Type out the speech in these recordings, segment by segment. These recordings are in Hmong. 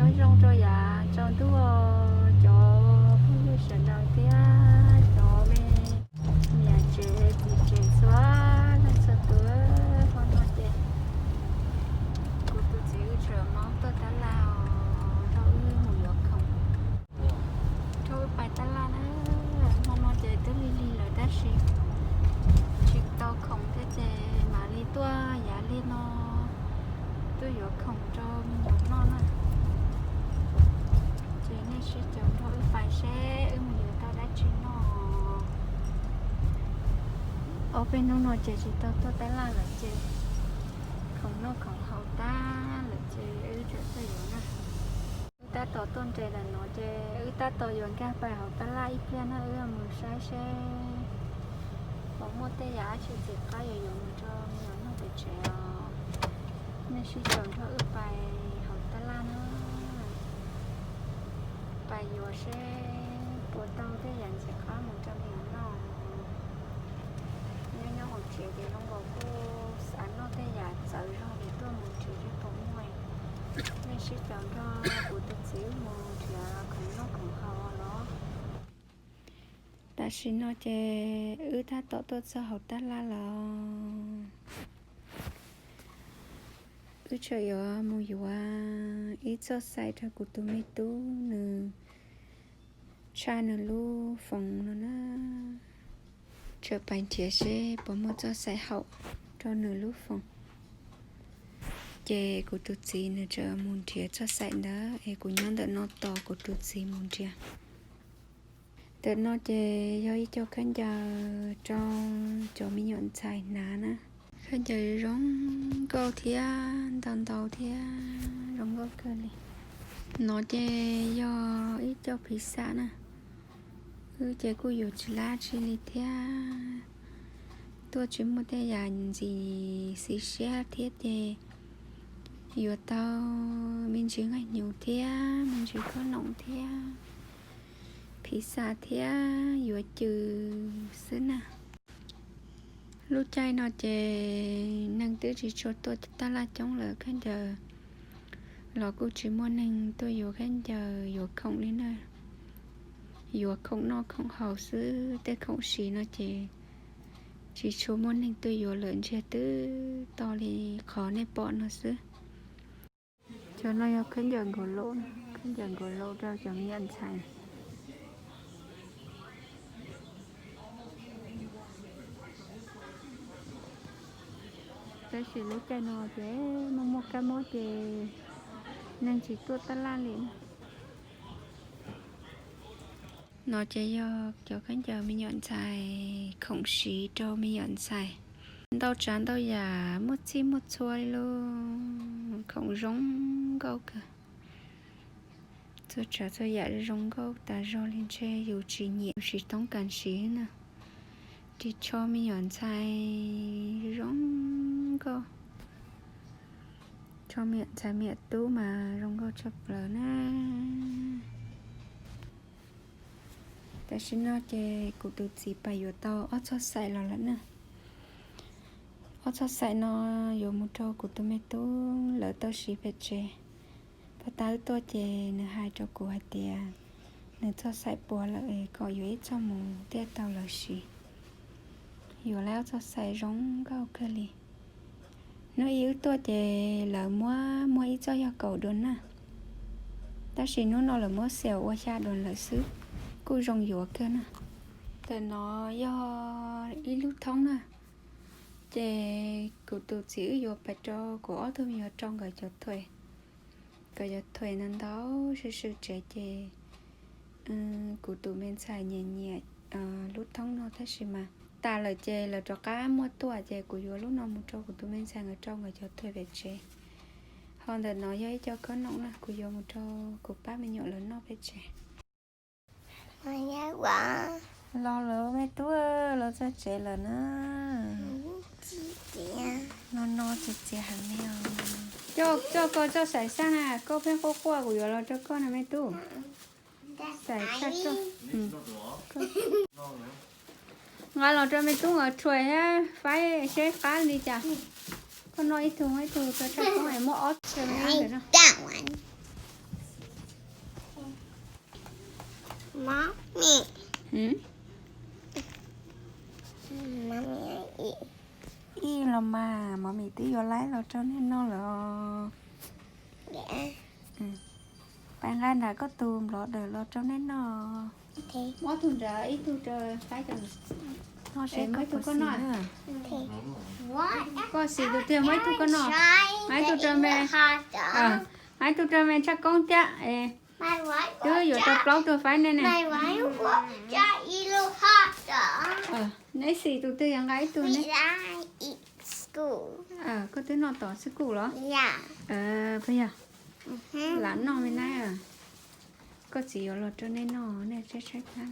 Nyob zoo rau yav tsaus ntuj cov phooj ywg sawv daws thiab cov me niam tsev txiv tsev txhua leej txhua tus, hmo no ces kuv tus txiv wb tseem mus tuaj tab laj os, nrog wb mus yuav khoom, nrog wb pais tab laj na. Hmo no ces twb lig lig lawm tab sis tsis tau khoom thiab ces mam li tuaj yav lig no tuaj yuav khoom rau me nyuam noj na. Ces nej sib caum nrog wb pais seb wb mus yuav tau dab tsi noj. Ob peb hnub no ces tsis tau tuaj tab laj lawm ces khoom noj khoom haus tag lawm ces wb tseem tuaj yuav na. Wb tab tom tuaj nres lawm no ces wb tab tom yuav nkag pais hauv tab laj ib pliag na, wb mus saib seb puas muaj tej yam dab tsi ntxim qab yuav yuav mus rau me nyuam noj pem tsev os. Nej sib caum nrog wb pais hauv tab laj na, pais yuav seb puas tau tej yam ntxim qab mus rau me nyuam noj. Nyob nyob hauv tsev ces zoo nkaus kuj xav noj tej yam txawv zog es tuaj mus tsev seb puas muaj. Nej sib caum nrog kuv tus txiv wb mus nrhiav khoom noj khoom haus los. Tam sim no ces wb tab tom tuaj txog hauv tab laj lawm. Wb tseem yuav mus yuav ib txoj xaim rau kuv tus me tub nws tshaj nws lub foos no na. Tseem pais nrhiav seb puas muaj txoj xaim haum rau nws lub foos. Ces kuv tus txiv nws tseem mus nrhiav txoj xaim ntawd es kuv nyob ntawm no tos kuv tus txiv mus nrhiav. Ntawm no ces yog ib co khaub ncaws rau cov me nyuam ntxhais hnav na. Khaub ncaws zoo nkauj thiab ntau ntau thiab zoo nkauj kawg li. No ces yog ib co phiv xam na. Wb ces kuj yuav tsis lab tsi li thiab. Tuaj tsis muaj tej yam ntxim xis siab thiab ces yuav tau me ntsis nqaij hnyuv thiab me ntsis khob noom thiab phiv xam thiab yuav cws xwb na. Lub caij no ces neeg twb tsis tshua tuaj tab laj coob lawm, khaub ncaws los kuj tsis muaj neeg tuaj yuav khaub ncaws yuav khoom li na. Yuav khoom noj khoom haus xwb, tej khoom siv no ces tsis tshua muaj neeg tuaj yuav lawm, ntsiag twb to li qhov nej pom no xwb. Cov no yog khaub ncaws nkaus laus, khaub ncaws nkaus laus rau cov me nyuam ntxhais. Tab sis lub caij no ces muaj muaj kab mob ces neeg tsis tuaj tab laj li. No ces yog cov khaub ncaws me nyuam ntxhais, khoom siv rau me nyuam ntxhais. Ntau tsav ntau yam, muaj txhij muaj txhua li lauj, khoom zoo nkauj kawg. Txhua tsav txhua yam zoo nkauj tas zog li, ntshe yus tsis nyiam yus tsis toob kas siv na. Ris tsho me nyuam ntxhais zoo nkauj. Tsho me nyuam ntxhais me nyuam tub mas zoo nkauj tshaj plaws na. Tam sim no ces kuv tus txiv pais yuav tau ob txoj xaim los lawm na. Ob txoj xaim no yuav mus rau kuv tus me tub lawv tau siv pem tsev. Puag ta wb tuaj ces nws hais rau kuv hais tias nws txoj xaim puas lawm es kom yuav ib txoj mus thiaj tau lawv siv. Yuav lawm ob txoj xaim zoo nkauj kawg li. Hnub ib wb tuaj ces lawv muab muag ib txoj yog kaum dua na, tab sis hnub no lawv muab xaus ua xya dua lawm xwb, kuj zoo yuav kawg na. Ntawm no yog ib lub thoob na, ces kuv tus txiv wb yuav pais rau kuv ob tug me nyuam rau nkawd cov thuam. Nkawd cov thuam ntau ntau sw sw tsev ces kuv tus me ntxhais nyiam nyiam lub thoob no tab sis mas tas lawm ces lawv rov qab muaj tuaj ces kuv yuav lub no mus rau kuv tus me ntxhais nkawd rau nkawd cov thuam pem tsev. Ho ntawm no yog ib co khob noom na, kuv yuav mus rau kuv pab me nyuam lawv noj pem tsev. Los lawm me tub, los txog tsev lawm na. No no txias txias heev li os. Coj, coj koj txoj xaim sab na, koj pheej quaj quaj kuv yuav los rau koj na me tub. Xaim sab koj. Nqa los rau me tub nkawd rhuaim thiab faib seb qab li cas. Koj noj ib tug, ib tug rau tshaj poob es muab ob txhia me ntawm no. Ib los mas, mov mis twb yuav laib los rau nej noj lawm. Pab nqa nram koj tus nplov dawm los rau nej noj. Muab tug nrad ib tug rau Faib, noj seb koj puas xis. Koj xis tus twg muab ib tug koj noj. Hais ib tug rau me, hais ib tug rau me tshaj koob thiab. Twb yuav rau plaub tug Faib ne ne. Neb xis tus twg yog nqa ib tug ne. Koj twb noj tom xwb kuj los? Puas yog? Lam noj me nab. Koj txiv yuav los rau nej noj, nej tshaib tshaib plab.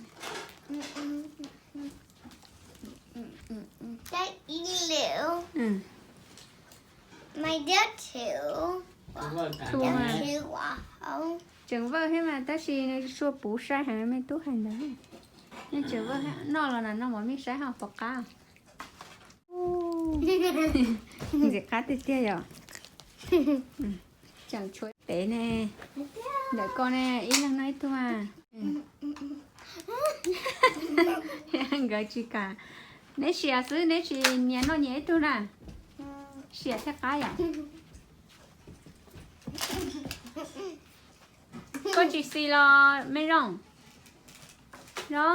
Tseem vawj thiab mas, tab sis nws sua puv sai heev, me tub hais ntawd. Nej tseem vawj noj los na, noj mov mij saib ho puas qab. Ntxim qab tiag tiag yom. Tseem tshuav pem ne. Ntawm koj ne, ib leeg noj ib tug mas. Nkawd tsis kam. Neb sia xwb, neb tsis nyias noj nyias ib tug na. Sia thiaj qab yom. Koj tsis xis los me zoo? Zoo,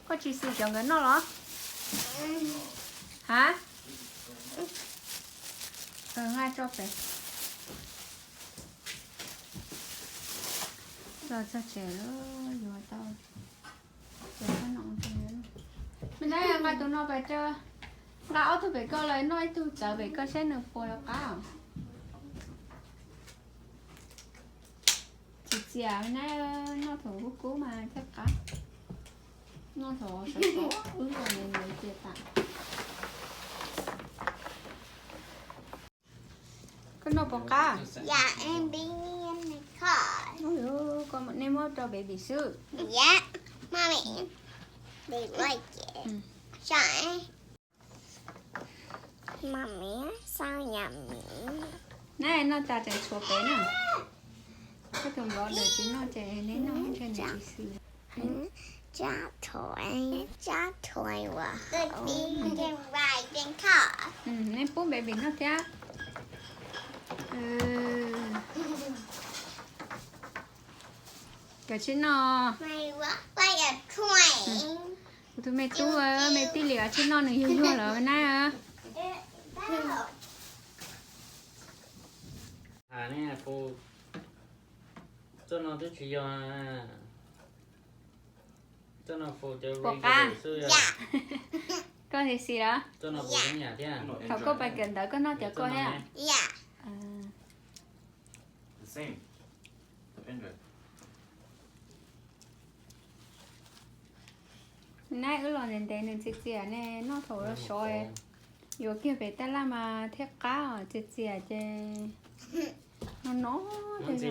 koj tsis xis cov nkawd noj los? Ha? Nqa tso pem. Los txog tsev yuav tau. Me nab, nqa tus no pem, nqa ob tug pem koj los noj ib tug txawv pem koj saib nws puas qab. Txias txias na, noj thaum kub kub mas thiaj qab. Noj thaum sov sov wb los nws cia tas. Koj noj puas qab? Nej muab rau baby xwb. Neb noj tas tseem tshuav pem na. Koj tus nplov dawm tsis noj ces neb noj ntshe nws tsis xwm. Neb pub baby noj thiab. Kawm tsis noj. Kuv tus me tub, me tij li kawm tsis noj nws yuag yuag lawm na. Txoj no twb tsis yog, txoj no fau cov regular xwb. Koj xis xis los? Thaum koj pais kawm ntawv koj noj cov koj thiab? Nab, wb los ntev ntev nws txias txias ne, noj thaum sov yuav kiag pem tab laj mas thiaj qab os, txias txias ces no no. Hais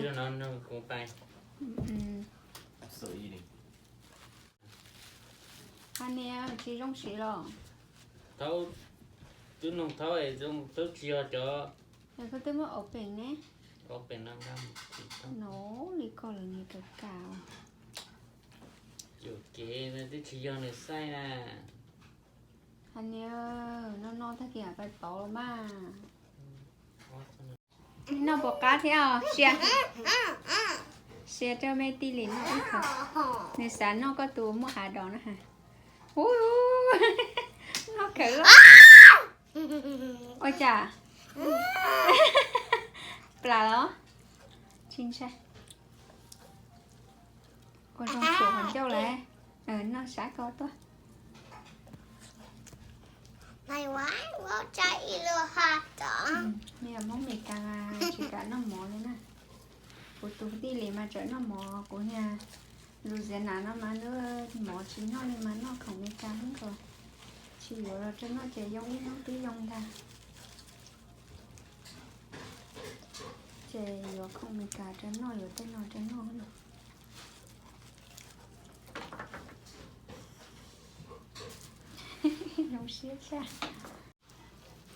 niam tsis zoo siv los? Thaub, twb noog thaub, thaub tsis yog cov. Koj twb muab open ne. No li koj lawm nws kawg kawg. Yuam kev, twb tsis yog nws xaij na. Hais niam, no no tag kis pais pauv los mas. Noj puas qab thiab os? Sia, sia rau me tij li noj ib khawv. Nws xav noj koj tus muaj hav dos na ha. Ub, noj khawv loj. Ua cas? Plam los? Tsis ntshai. Ua zoo tshuam qhov ncauj lawm. Noj sab ko tuaj. Me Hmoob Mes Kas tsis kam noj mov li na. Kuv tus tij li mas tseem noj mov, kuv niag Louisiana no mas nws mov tsis noj li mas noj khoom Mes Kas hnub nkaus. Tsis yuav los rau noj ces yoo ib hnub twb yoo ntag. Ces yuav khoom Mes Kas rau noj, yuav tej no rau noj. Zoo siab tshaj.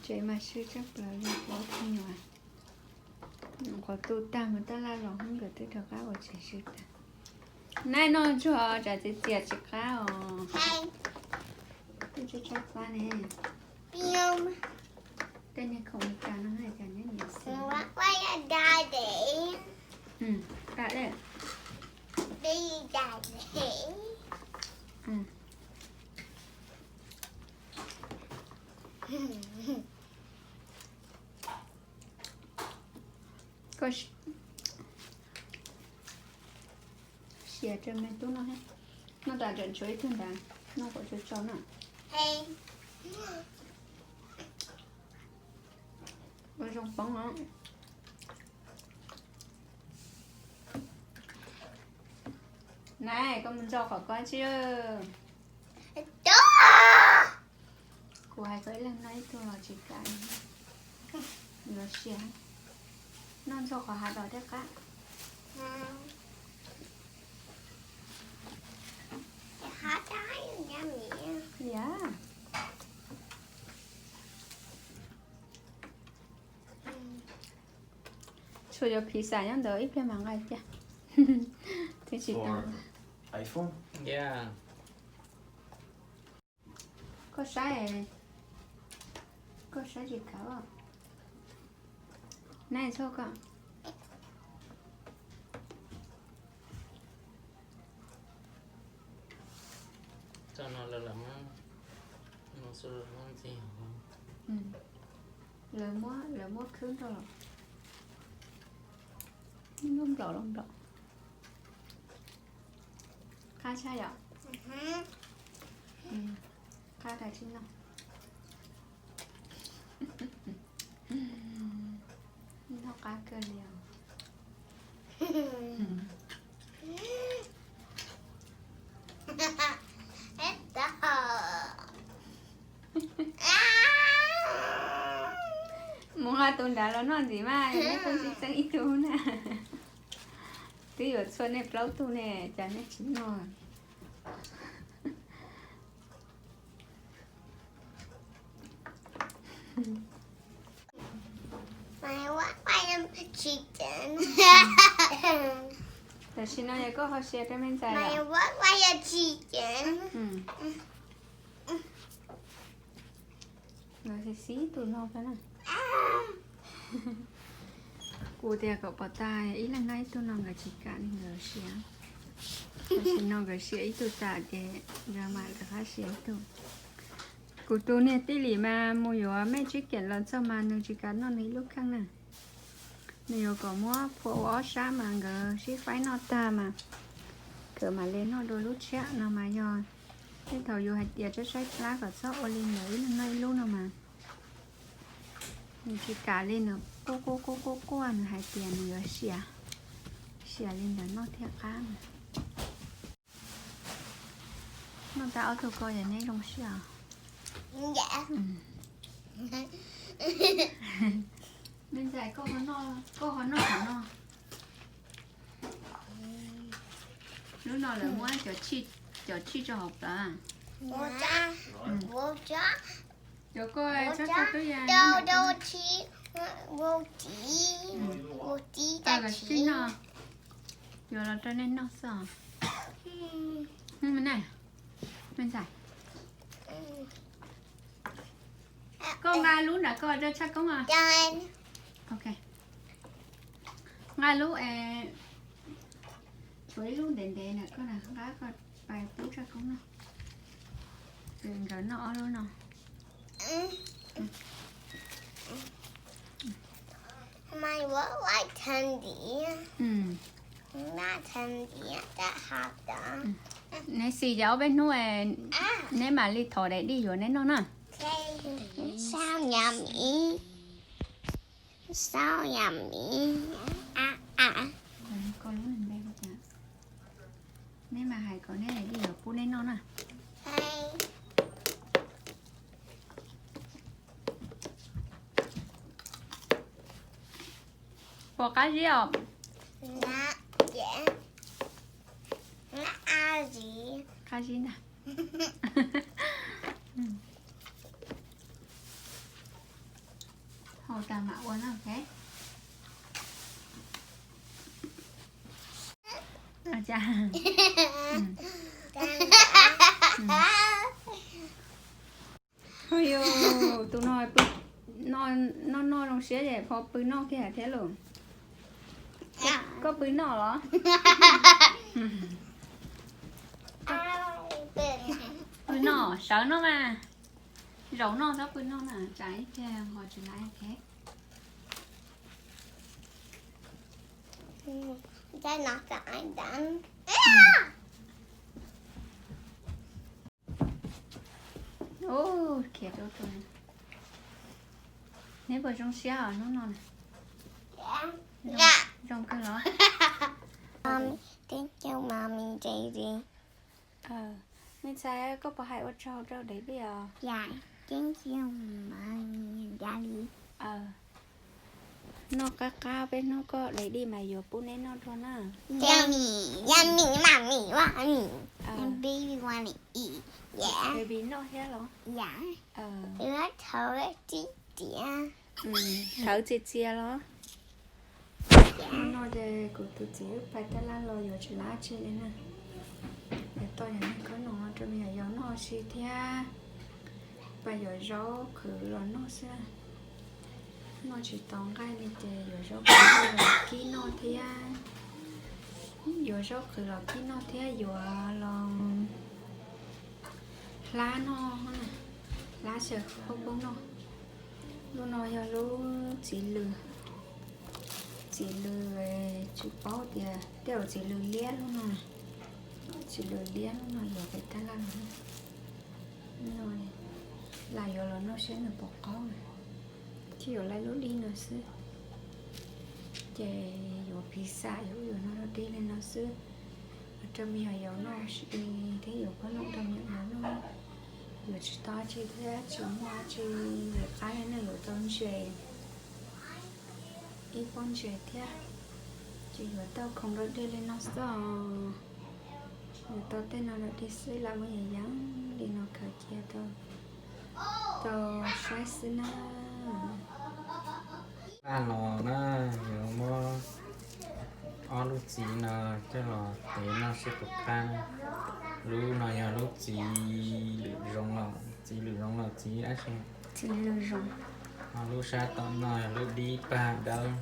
Tsev mas swb tshaj plaws li, ob tug nyuam. Nyuam qhuav tu tag mus taj laj los hnub nkawd twb rov qab ua tsev swb tag. Neb noj ntsuag tsam txias txias tsis qab os. Tshaib tshaib plab ne. Tej niag khoom Meskas no cas neb niam xav. Koj sia rau me tub noj, noj tas tseem tshuav ib tug ntawd, noj kom tsau tsau na. Ua zoo poob os. Nais, koj mus ntxo qhov ko tsi. Kuv hais koj ib leeg noj ib tug los tsis kam li. Yuav sia, noj ntxuag qhov hav dos thiab qab. Yog, tsuas yuav pizza nyob ntawd ib pliag mas nqa cia. Twb tsis tau. Koj saib, koj saib tsis khav os. Neb txhob koj. Lawv muab, lawv muab khwb nrog los. Lub nplaum, lub nplaum. Qab tshaj yom? Qab tas tsis noj. Noj qab kawg li os. Mus nqa tus nrad los noj ntxiv mas, neb kuj tsis txeeb ib tug na. Twb yuav txhua nej plaub tug ne, cas nej tsis noj? Tam sim no yog koj ho sia rau me ntxhais lawm. Nkawd xib xib tus no na. Kuv tias kom pom tas ib leeg noj ib tug no nkawd tsis kam li nkawd sia. Tam sim no nkawd sia ib tug tas ces nkawd mam rov qab sia ib tug. Kuv tus niag tij Lis mas mus yuav mej tsib keem los txog mas nws tsis kam noj nws ib lub kheej na. Nws yuav kom muab phua ua ob sab mas nkawd sib faib noj tag mas nkawd mam li noj dua lub tshiab no mas yog tej thaum yus hais tias tshaib tshaib plab kom txhob ua li ntawd ib leeg noj ib lub no mas nws tsis kam li, nws quaj quaj quaj quaj quaj, nws hais tias nws yuav sia, sia li ntawd noj thiaj qab. Noj tag ob tug ko yog neb zoo siab os. Me ntxhais, koj ho noj qhov no. Lub no lawv muab cov tshij tso hauv plawv. Cov ko tsob txhua tub ya. Tsis noj, yuav los rau nej noj xwb. Me ntxhais, koj nqa lub nram ko rau Tshaj Koob os. Nqa lub, tshuav ib lub ntev ntev nram ko na, nqa koj pais pub Tshaj Koob noj. Nkawd noj ob lub no. Neb xis ces ob peb hnub neb mam li thov daim dij yuav neb noj na. Neb mam hais kom neb daim dij yuav pub neb noj na. Pom qab zib os. Qab zib ntag. Haus tas mam ua na, ok. Cas? Yog tus no, noj noj zoo siab es pho pw noj kiag thiab lauj. Koj pw noj los? Pw noj, sawv noj mas. Zaum noj txhob pw noj na, tsam ib pliag nqos tsis laiv thiab. Khiav rau rau. Neb puas zoo siab os hnub no na? Zoo kawg los? Thank you, Mommy, Daddy. Me ntxhais, koj puas hais ua tsaug rau Daddy os? Thank you, Mommy, Daddy. Noj qab qab, peb hnub koj Daddy mas yuav pub neb noj dua na. Yummy, yummy, Mommy, Mommy. Baby wanna eat. Yeah. Baby noj thiab los? Yeah. Thawv txias txias los? Hnub no ces kuv tus txiv wb pais taj laj los yuav tsis lab tsi li na. Yuav tau yam niag khob noom no rau me nyuam yaus noj si thiab, pais yuav zaub qhwv los noj xwb. Noj tsis tau nqaij li ces yuav zaub qhwv los kib noj thiab. Yuav zaub qhwv los kib noj thiab yuav los hlab noj, hlab xyaw khaub poob noj. Lub no yog lub txiv lws, txiv lws, tsis paub tias tej zaum txiv lws liab lub no. Txiv lws liab lub no yuav pem tab laj los. Lam yuav los noj saib nws puas qaub, thiaj yuav laij lub dib no xwb. Ces yuav pizza yuav ub yuav no rau deb li no xwb, rau me nyuam yaus noj thiab yuav pab noj rau me nyuam yaus noj. Yuav tsis tau tsi thiab tsis muaj tsi, yuav qab li no yuav tau ntses, ib pob ntses thiab. Ces yuav tau khoom rau deb li no xwb os. Yuav tau tej no rau deb xwb, lam muab yees yees li no khaws cia rau saib xwb na. Laj los na, yuav muab ob lub txiv no coj los tev noj seb puas qab na. Lub no yog lub txiv lwm zoo los, txiv lwm zoo los txiv dab tsi? Txiv lwm zoo. Ho lub sab tom no yog lub dib pag dawb.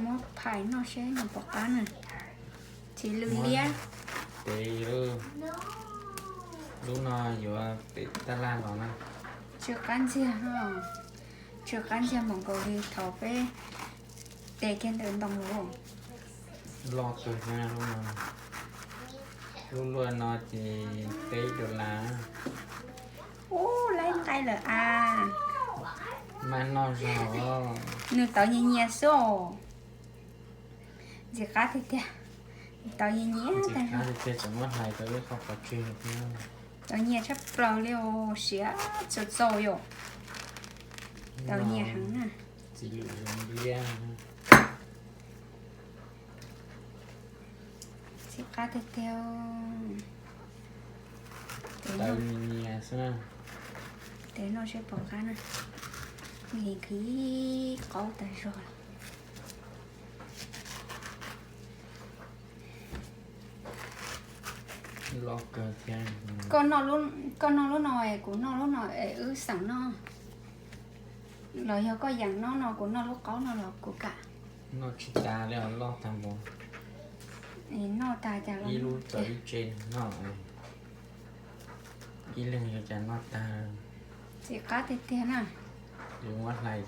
Muab phais noj seb nws puas qab na. Txiv lwm liab. Tev lub, lub no yuav pem tab laj los na. Tsw qab ntxiag, tsw qab ntxiag npaum nkaus li thaum peb tes kiag ntawm ntoo los. Loj kawg thiab lub no. Lub luaj no ces peb dollar. Ub, laib nqaij lawm as. Maj noj zog. Nws tawv nyias nyias xwb os. Ntxim qab tiag tiag. Tawv nyias nyias tag zog. Tawv nyias tshaj plaws li os, siav txaus txaus yom. Tawv nyias heev na. Ntxim qab tiag tiag. Tev noj seb puas qab na. Kuv yeej khwv qaub tag zog. Koj noj lub no es kuv noj lub no es wb xeem noj. Los yog koj yeem noj no kuv noj lub qaub no los kuv kam. Noj tsis tas li, loj tag npaum. Noj tag cas los ib lub tau ib tse noj. Ib leeg yuav cas noj tag. Ntxim qab tiag tiag na. Yuav muab hlais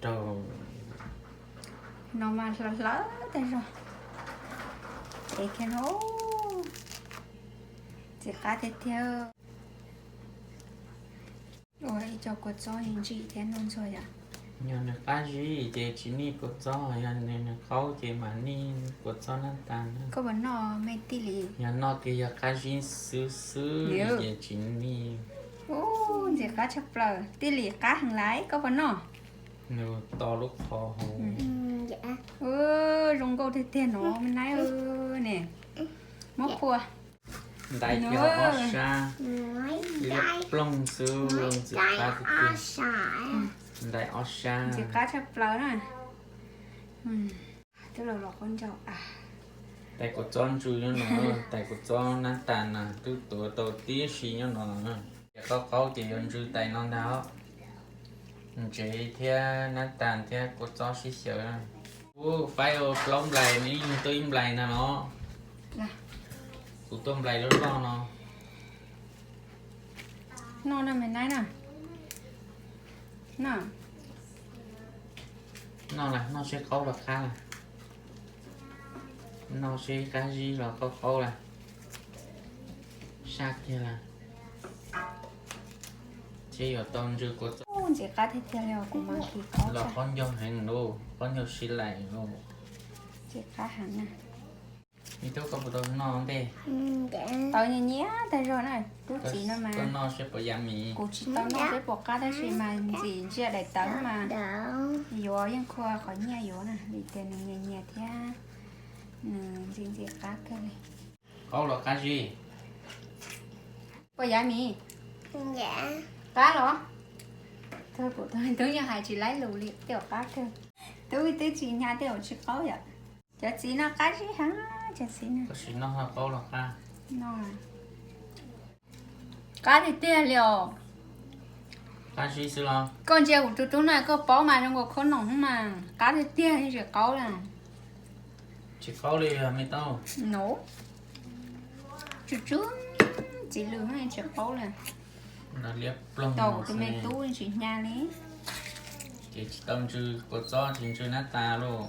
raug. No mas hlawv hlawv tag zog. Ev kiag no. Ntxim qab tiag tiag. Ua ib co kua txob ntsim thiab noj ntxuag yom. Yog nws qab zib ces tsis nij kua txob, yog nws qaub ces mam nij kua txob nab tas. Koj puas noj me tij li? Yog noj tias yog qab zib xwb xwb ces tsis nij. Ub, ntxim qab tshaj plaws, tij li qab heev lawm, koj puas noj? Nws to lub qhov hauv. Zoo nkauj tiag tiag no me nab ne. Muab phua. Ntais yog ob sab, ib plooj xwb, ntxim qab tiag tiag. Ntais ob sab. Ntxim qab tshaj plaws na. Twb los los qaub ncaug a. Tais kua txob ntsw nyob no, tais kua txob nab tas na twb tuav tau tib si nyob no. Ces qaub qaub ces yuav ntsw tais no ntag. Ntsev thiab nab tas thiab kua txob sib xyaw. Ub, faib plaub nplais, ib leeg tuaj ib nplais ntag no. Kuv tuaj nplais loj loj no. Noj no me nab na. Noj, noj seb qaub los qab lawm. Noj seb qab zib los qaub qaub lawm. Sab kiag lawm. Seb yuav tau ntsw kua txob. Ntxim qab tiag tiag li os, kuv mas kis qaub los qab ncaug heev lauj, qab ncaug sib laim lauj. Ntxim qab heev na. Me tub, koj puas tau noj ntej? Tau nyias nyias tag zog na, tub txiv no mas. Koj noj seb puas yummy. Kuv tsis tau noj seb puas qab tab sis mas ntxim ntsia daim tawv mas yuav yeej khua qhov nyiaj yuav na, vim tias nws nyias nyias thiab nws ntxim ntxim qab kawg li. Qaub los qab zib? Puas yummy? Qab los? Tub, tub yeej hais tsis laib lus li, tej zaum qab kawg. Tub twb tsis hnyav tej zaum tsis qaub yom. Cov txiv no qab zib heev, cov txiv no. Tab sis noj ho qaub los qab? No, qab tiag tiag li os. Qab zib xwb los? Koj ntsia kuv tus tub no koj paub mas, zoo nkaus khaub noom mas, qab tiag tiag tsis qaub li. Tsis qaub li me tub. No, tsw tsw, txiv lws tsis qaub li. Liab ploog. Tau kuv tus me tub tsis hnyav li. Ces tsis tau ntsw kua txob, tsis ntsw nab tas lauj.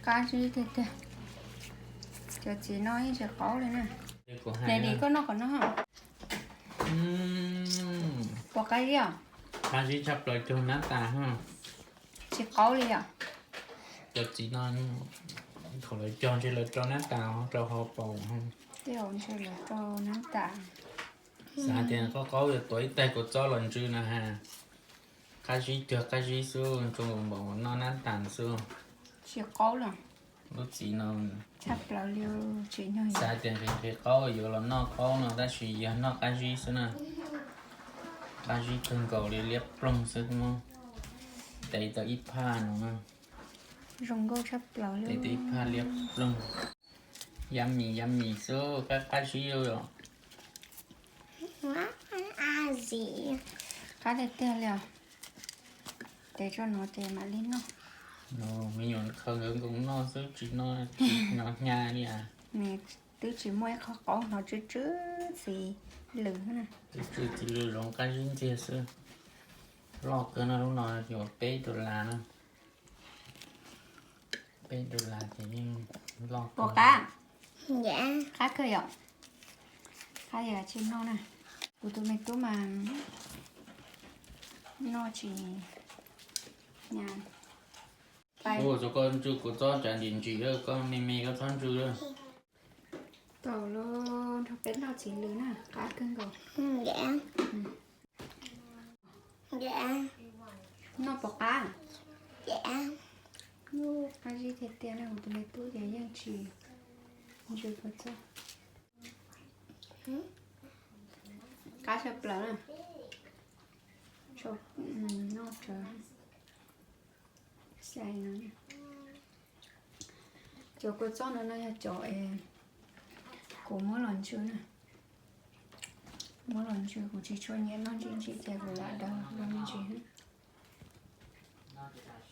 Qab zib tiag tiag. Cov txiv no yeej tsis qaub li na. Ces dim koj noj qhov no. Puas qab zib os? Qab zib tshaj plaws cuag nab tas. Tsis qaub li yom. Cov txiv no thaum lawv cog ntshe lawv rau nab tas rau hauv paus. Tej zaum ntshe lawv rau nab tas. Xav tias qaub qaub yuav tuav ib tais kua txob los ntsw no has. Qab zib cuag qab zib xwb, ntsw npaum noj nab tas xwb. Tsis qaub los. Lub txiv no tshaj plaws li, tsis nyog xav tias nqhis nqhis qaub yuav los noj qaub no tab sis yog noj qab zib xwb na. Qab zib kawg nkaus li, liab ploog xwb, muab tev tau ib phaj no. Zoo nkauj tshaj plaws li. Tev tau ib phaj liab ploog. Yummy, yummy xwb, qab qab zib. Qab tiag tiag li os. Tev tso no ces mam li noj. Me nyuam khaws nkawd nkoos noj xwb, tsis noj, tsis hnyav li as. Twb tsis muaj ib qho qaub hnov tsw tsw txiv lws. Tsw tsw txiv lws zoov qab zib ntxiag xwb. Loj kawg no, lub no yuav peb dollar na. Peb dollar ces yeej loj kawg. Qab kawg yom. Qab yam tsis noj na. Kuv tus me tub mas noj tsis nyas. Ua txog koj ntsw kua txob tsav ntsim ntsim, koj me me koj txhob ntsw. Tau los nrog peb noj txiv lws na, qab kawg nkaus. Noj puas qab? Qab zib tiag tiag na, kuv tus me tub ces yeej tsis ntsw kua txob. Qab tshaj plaws na. Noj tsawv. Xais no, cov kua txob no no yog cov es kuv muab los ntsw na. Muab los ntsw, kuv tsis tshua nyiam noj ntsim ntsim ces kuv lam daws los me ntsis.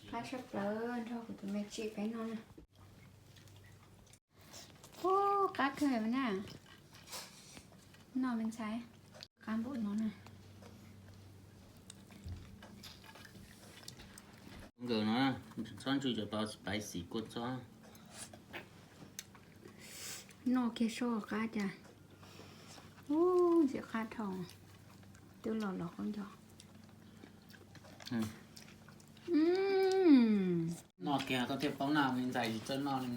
Qab tshaj plaws, nrog kuv tus me tsim peb noj na. Ub, qab kawg na. Noj me ntxhais, qab npaum no na. Nkawd no, txhob ntsw cov tau spicy kua txob. Noj kiag soj qab cas. Ub, ntxim qab dhau. Twb los los qaub ncaug. Noj kiag koj thiaj paub noj, me ntxhais tsis txawj noj li.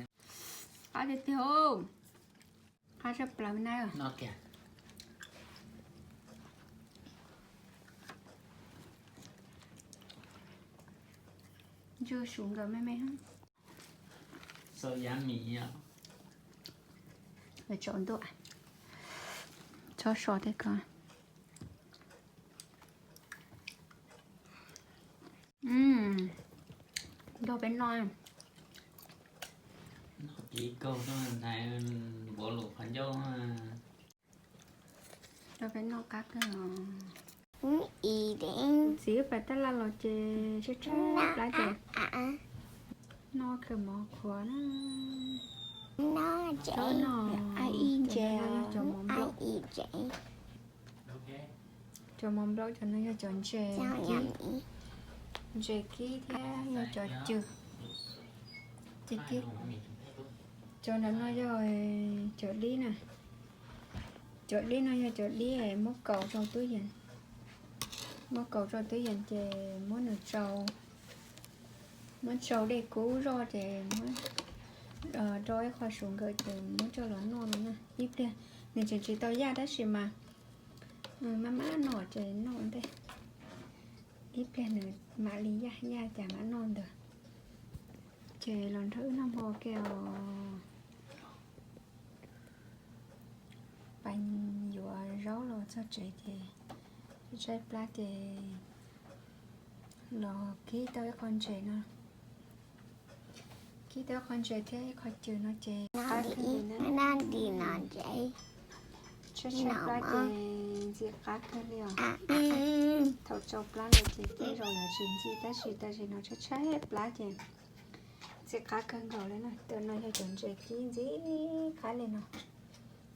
Qab tiag tiag. Qab tshaj plaws na. Noj kiag. Ntsw su nkawd me me. So yummy. Tsaus ntuj, txhob so tej ko. Nrog peb noj. Ib kaug tuaj ntaiv npuav lus qhov ncauj. Rau peb noj qab kawg os. Txiv wb pas taj laj los ces tshaib tshaib plab ces noj khaws mov qhuav na. Cov no yog cov mov nplaum. Cov mov nplaum, cov no yog cov ntses kib, ntses kib thiab yog cov cw. Ces kib, cov ntawm no yog cov dib na. Cov dib no yog cov dib muab kaus rau tub yees. Muab kaus rau tub yees ces muab nws tsau, muab tsau dej kub zoj ces muab rau ib qho suv nkawm ces muab coj los noj no na. Ib pliag nws tseem tsis tau yaj tab sis mas maj maj noj ces noj ua ntej, ib pliag nws mam li yaj, yaj cas mam noj ntawd. Ces los nrog wb noj hmo ke os. Pas yuav zaub los txog tsev ces tshaib plab ces los kib tau ib qho ntses no, kib tau ib qho ntses thiab ib qho cw no ces qab kawg li na. Tshaib tshaib plab ces ntxim qab kawg li os. Thaum tsau plab no ces tej zaum yuav tsis ntxim tab sis tam sim no tshaib tshaib plab ces ntxim qab kawg nkaus li na. Tus no yog cov ntses kib ntxim qab li no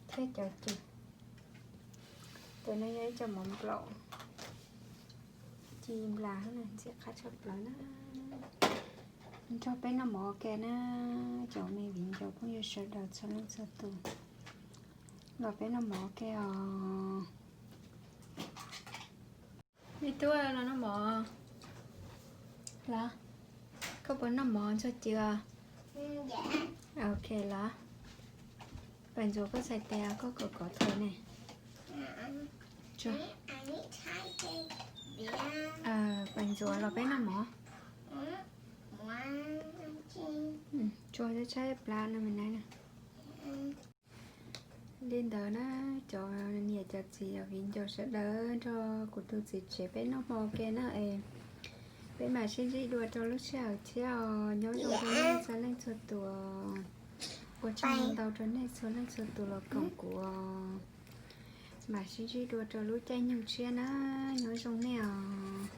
thiab cov cw. Tus no yog ib co mov nplaum ci nplas na, ntxim qab tshaj plaws na. Nrog peb noj mov ua ke na, cov me viv ncaus phooj ywg sawv daws txhua leej txhua tus, los peb noj mov ua ke os. Me tub los noj mov los? Koj puas noj mov ntxuag cw? Ok los. Pais ntxuav koj txhais tes, koj kom kov tes ne. Pais ntxuav los peb noj mov. Tsuag tshaib plab no me na. Li ntawd na, cov niam cov txiv viv ncaus sawv daws nrog kuv tus txiv tsev peb noj hmo ke na es peb mam sib ntsib dua rau lub sij hawm thiab os. Nyob zoo rau nej txhua leej txhua tus. Ua tsaug ntau rau nej txhua leej txhua tus los koom kuv os. Mam sib ntsib dua rau lub caij nyoog tshiab na. Nyob zoo nej os.